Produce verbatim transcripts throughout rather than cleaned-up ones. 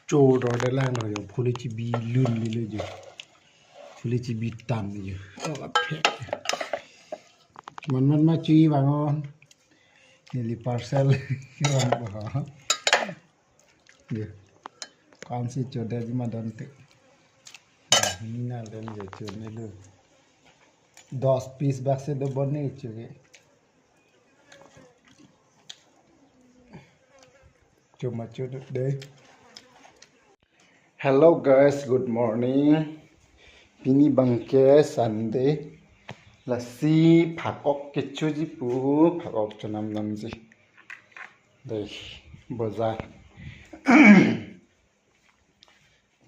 Cho do de lang do jo, phuli chibi lun lilo jo. Phuli chibi tan jo. Oh, aphe. Man man ma chui bangon. Neli parcel. Bang bo. Jo. Kosonsi cho de ji madan te. Dah, nina len jo cho nelo. Dos piece bak si dobon ne cho ke. Cho ma cho de. Hello guys, good morning. Pini bangke Sunday. Lasi phak-ok kechoji pu, phak-ok chonam damji. Dei, bojar.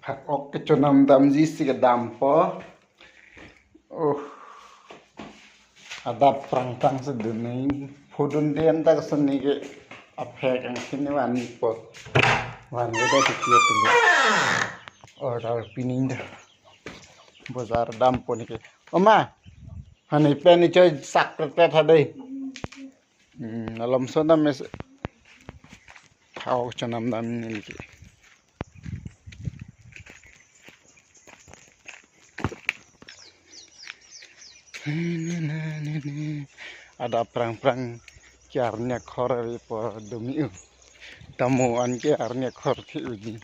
Phak-ok kechonam damji si kedampo. Oh. Adap prang prang si dun nang. Pudun den ta kosonsi ke aphek angthin vanpo. Van ke da tikiat tinggal. Order pining da. Bojar dampo neke. Oma. Hani pen ni choi sak pet pet ha dei. Hmm, alom so dam mes. Phak-ok chonam dam neke. Adap prang prang ke arni akhor ari po domi u. Tamo an ke arni akhor thi uji.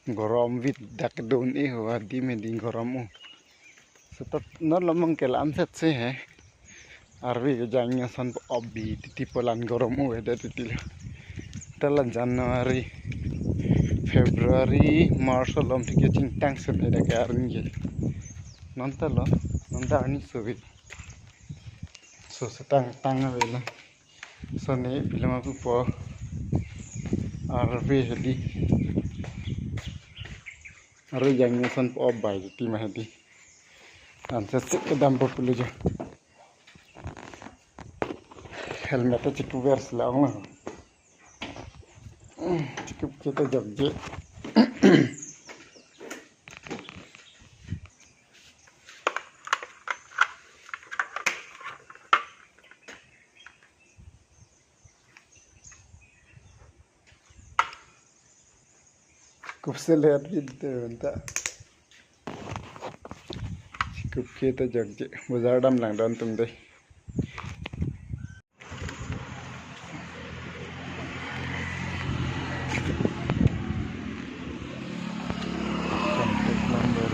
Gorom vit dak dun e ho adim e ding gorom u. Setat non lomang ke lam set se he. Arve kejang ason po obi titi polan gorom u eda titi lo. Tala January, February, March alom thik ke chingtang sun eda ke arni ke. Non ta lo, non ta arni suvi. So setang tang avelo. So ne bilema pupo. Arve hedi. Arve jang ason po obai titi ma hedi. Ansa sik kedampo pulo jo. Helmet ta chikup ver sila ong lo. Chikup kita jogje. Kup selet video ta. Kup kita jogje. Bojar dam lang don tum dei. Contact number.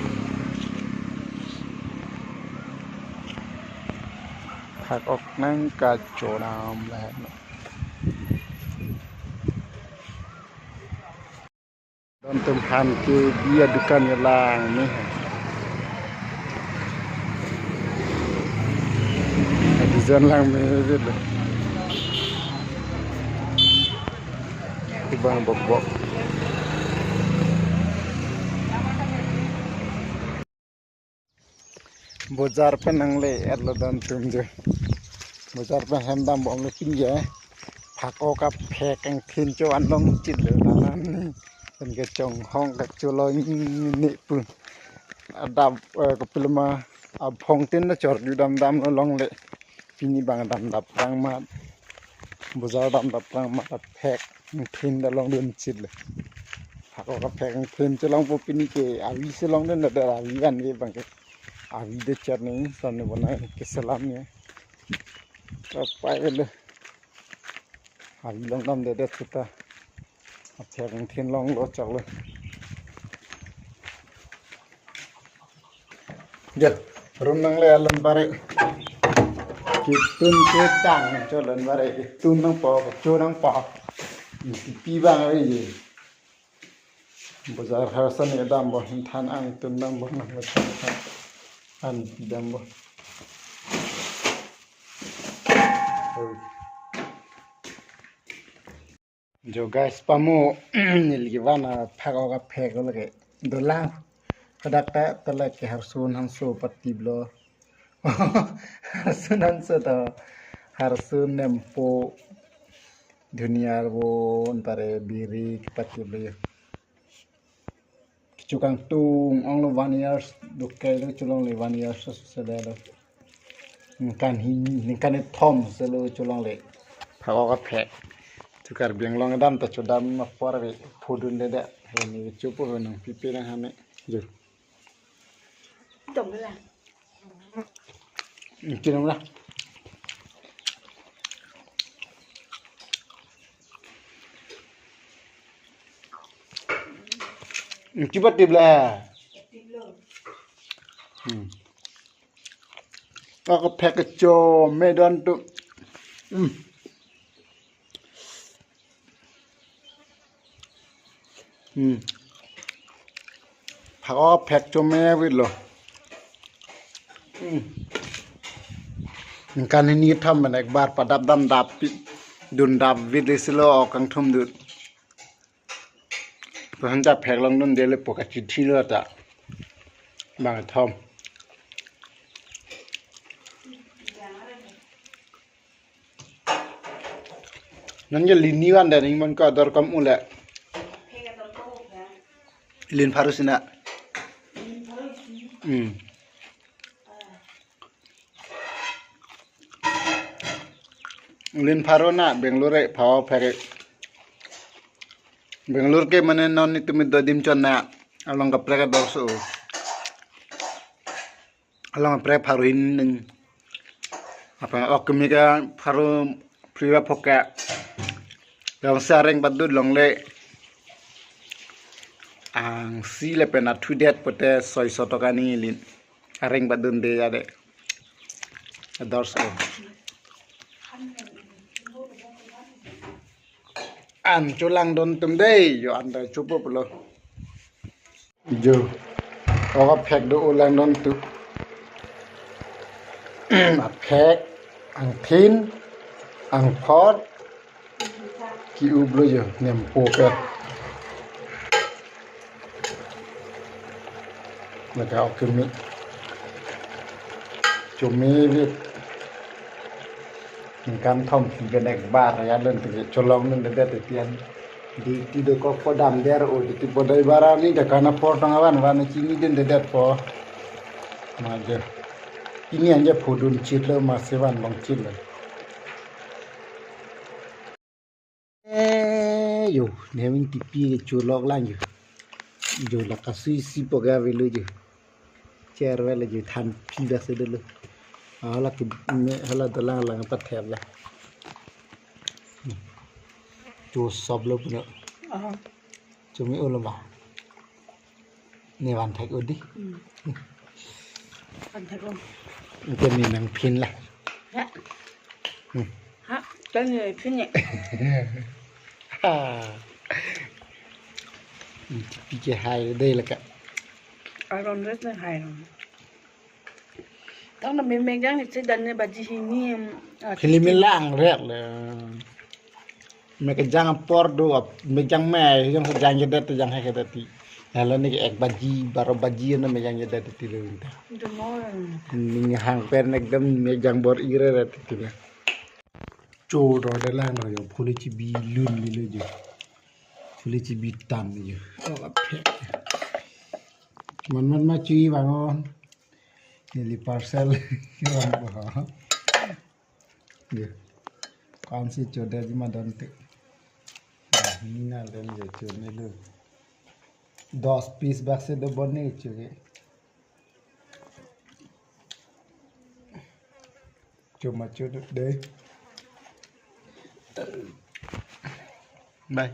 Phak-ok nang kachonam lahen. Don tum han ke dia dukan ya lang ni. Design lang me velo. Ibang bok bok. Bojar pen nangle-etlo don tum jo. Bojar pen hem dambom lo pini ke. Phak-ok aphek angthin cho-an longchit lo lalan ni. Pen kechonghong kacholong ne pu. Adap, eh, kopiloma aphong tin lo chorju dam dam lo longle. Pini bang dam dap prang mat. Bojar dam dap prang mat aphek angthin ta longdun chit lo. Phak-ok aphek angthin cholongpo pini ke avi si longdun lo, avi vanve bangke. Avi de char ni son ni bonai keselam ni. Kapai velo. Avi longdamdedet seta. Aphek angthin longlo choklo. Jo, rum nangle alon bare. Kitun ketang cholon bare. Kitun nangpo, cho nangpo. Pi bang ave je. Bojar harsan ya dampo, than angtun dampo, nang bojar an dampo. Oi. Jo guys, pamo neli kevan aphak-ok aphek lo ke. Dolang. Hadak ta tala ke Harsun Hanso pati blo. Harsun Hanso to. Harsun Nempo. Dunia bo antare biri kepati blo. Kechokangtung ong lo one years, doke lo cholongle one years sese lo. Ningkan hini, ningkan kethom selo cholongle. Phak-ok aphek. Tukar Karbi Anglong dam ta chodam apor ave, phodundedet. Hini kechopo ho nangpipe nang hane. Jo. Tong la. Kinong la. Kibat tip la. Hmm. Ako phek chome don tu. Hmm. Hmm. Phak o phek chome vit lo. Hmm. Ningkan hini thom manek bar padap dam dap pi, dun dap vit isi lo o kangthum dut. Pu han ta phek longdunde le po kachithi lo ta. Bang thom. Nang je lin ni van de ning mon ko dor kom ule. Lin pharo sina. Hmm. Lin pharo na Bangalore pha-o phek. Bangalore ke mane non ni tumi do adim chot na along kaprek ador so. Along kaprek pharo hini. Apa ok kimi ke pharo phli ra phok ke. Jongsi areng padut longle. Angsi lapen athudet pote soi so toka ni lin. Areng padunde ya de. Ador so. An cholang don tum dei, jo an ta chopo pulo. Jo. Oka phek do ulang don tu. Aphek, angthin, angphor, ki-up lo jo, nempo ke. Laga ok kimi. Chome vit. Ningkan thom pi benek bar ya lun tege cholong nun de det tian. Di ti do kok podam der o di ti podai bara ni de kana por tong avan van chini den de det po. Ma je. Ini anje phodun chit lo ma sevan long chit lo. Eh, jo, ne wing tipi ke cholok lang jo. Jo la kasui si poga velo jo. Chair velo jo than pi ba se dolo. Hala ke me hala dalang lang pathep la. Cho sob lo puno. Aha. Chome ulo ma. Ne van thek odi. Hmm. Van thek o. Ke ni nangphin la. Ha. Hmm. Ha, kan ni phin ni. Ha. Pi ke hai dei la ka. Aron res na hai ron. Tang na me me jang ni chedan ni baji hini, em, ah, Phili me lang rek le. Me kejang apor do, me jang me, jang se jang jedet, jang he kedet ti. Lalu ni ek baji, baro baji na me jang jedet ti lo inta. Itu mau. Ni hang pen ekdom me jang bor ire ret ti na. Cho do de lang no jo, phuli chibi lun ni lo jo. Phuli chibi tan ni jo. Oh, apek. Man man ma chui bangon. Neli parcel kiram ko. Ye. Kon si choda ji ma dante. Ni na den je cho ne lu. Dos piece bak se do bone cho ke. Cho ma cho de. Bye.